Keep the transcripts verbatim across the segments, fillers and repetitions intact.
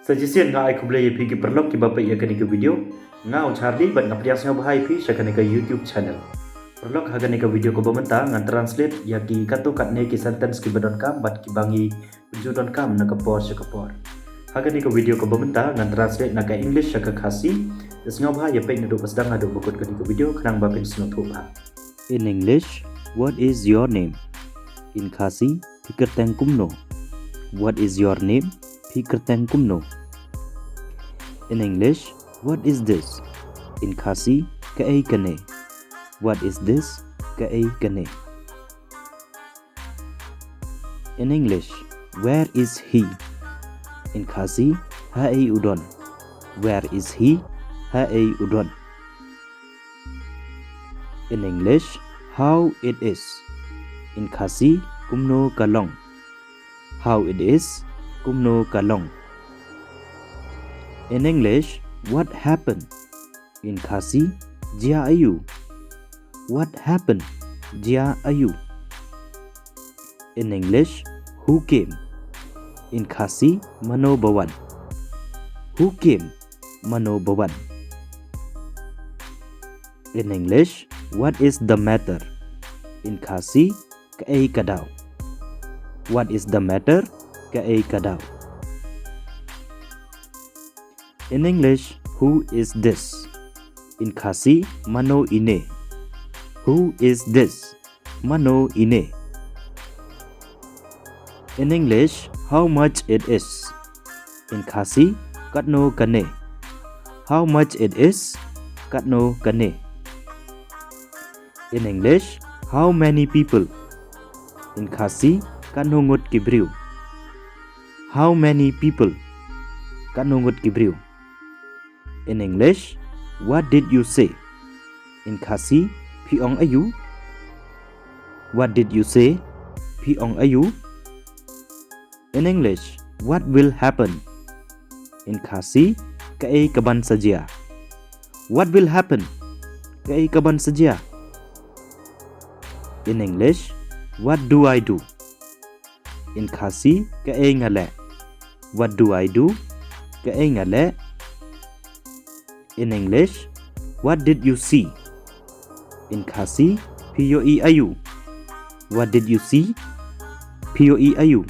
Sa shisien nga ai khublei ïa phi ki paralok kiba peit ïa kane ka video. Nga u Charlie bad nga pdiang sngewbha ïa phi sha kane ka YouTube channel. Paralok, ha kane ka video kaba mynta ngan translate ïa ki katto katne ki sentence kiba donkam bad kiba ngi pynjur donkam na ka por sha ka por. Ha kane ka video kaba mynta ngan translate na ka English sha ka Khasi. Te sngewbha ïa peit naduh ba sdang haduh ba kut kane ka video khnang ba phin sngewthuh bha. In English, what is your name? In Khasi, phi kyrteng kumno? What is your name? Phi kyrteng kumno? In English, what is this? In Khasi, kaei kane? What is this? Kaei kane? In English, where is he? In Khasi, haei u don? Where is he? Haei u don? In English, how it is? In Khasi, kumno ka long? How it is? Kumno ka long? In English, what happened? In Khasi, jia aiu? What happened? Jia aiu? In English, who came? In Khasi, mano ba wan? Who came? Mano ba wan? In English, what is the matter? In Khasi, kaei ka daw? What is the matter? Kaei ka daw? In English, who is this? In Khasi, mano ine? Who is this? Mano ine? In English, how much it is? In Khasi, katno kane? How much it is? Katno kane? In English, how many people? In Khasi, katno ngut ki briew? How many people? Katno ngut ki briew? In English, what did you say? In Khasi, phi ong aiu? What did you say? Phi ong aiu? In English, what will happen? In Khasi, kaei kaban sa jia? What will happen? Kaei kaban sa jia? In English, what do I do? In Khasi, kaei nga leh? What do I do? Kaei nga leh? In English, what did you see? In Khasi, phi ïohi aiu? What did you see? Phi ïohi aiu?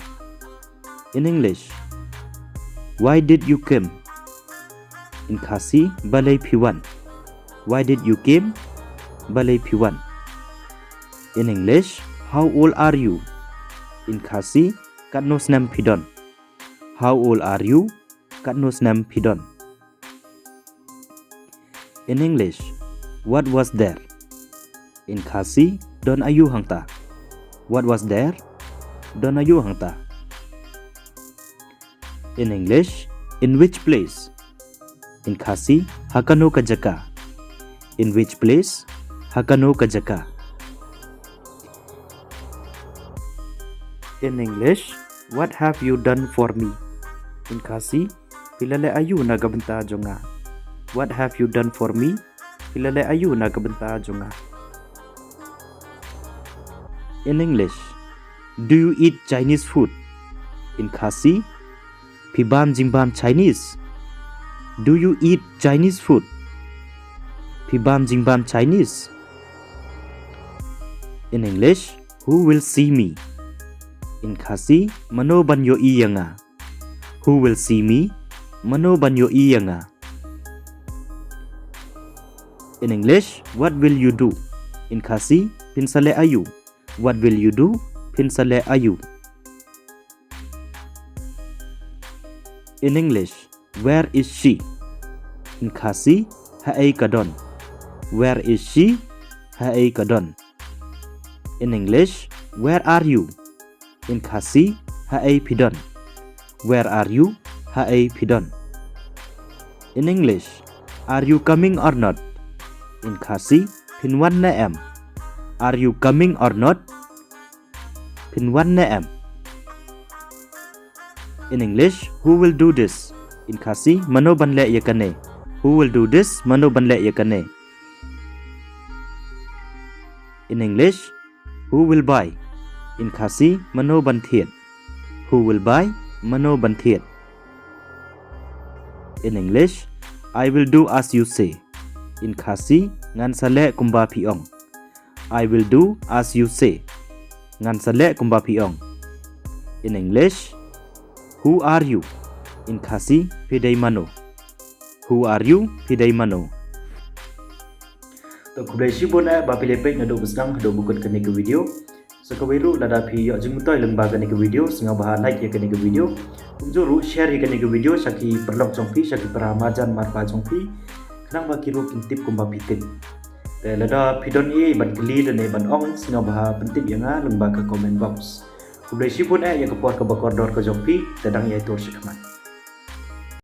In English, why did you came? In Khasi, balei phi wan? Why did you came? Balei phi wan? In English, how old are you? In Khasi, katno snem phi don? How old are you? Katno snem phi don? In English, what was there? In Khasi, don aiu hangta? What was there? Don aiu hangta? In English, in which place? In Khasi, ha kano ka jaka? In which place? Ha kano ka jaka? In English, what have you done for me? In Khasi, phi la leh aiu na ka bynta jong nga? What have you done for me? Phi la leh aiu na ka bynta jong nga? In English, do you eat Chinese food? In Khasi, phi bam jingbam Chinese? Do you eat Chinese food? Phi bam jingbam Chinese? In English, who will see me? In Khasi, mano ban ïohi ïa nga? Who will see me? Mano ban ïohi ïa nga? In English, what will you do? In Khasi, phin sa leh aiu? What will you do? Phin sa leh aiu? In English, where is she? In Khasi, haei ka don? Where is she? Haei ka don? In English, where are you? In Khasi, haei phi don? Where are you? Haei phi don? In English, are you coming or not? In Khasi, phin wan ne em? Are you coming or not? Phin wan ne em? In English, who will do this? In Khasi, mano ban leh ïa kane? Who will do this? Mano ban leh ïa kane? In English, who will buy? In Khasi, mano ban thied? Who will buy? Mano ban thied? In English, I will do as you say. In Khasi, ngan sa leh kumba phi ong. I will do as you say. Ngan sa leh kumba phi ong. In English, who are you? In Khasi, phi dei mano. Who are you? Phi dei mano. To khublei shibun eh ba phi la peit naduh ba sdang haduh ba kut kane ka video. Sa kawei ruh lada phi ïoh jingmyntoi lyngba kane ka video, sngewbha like ïa kane ka video. Kumjuh ruh share ïa kane ka video sha ki paralok jong phi, sha ki para marjan marpa jong phi. Khnang ba ki ruh kin tip kumba phi tip. Te lada phi don ei ban kylli lane ban ong, sngewbha pyntip ïa nga lyngba ka comment box. Khublei shibun eh ïa ka por kaba kordor ka jong phi, te dang ïai tur shakhmat.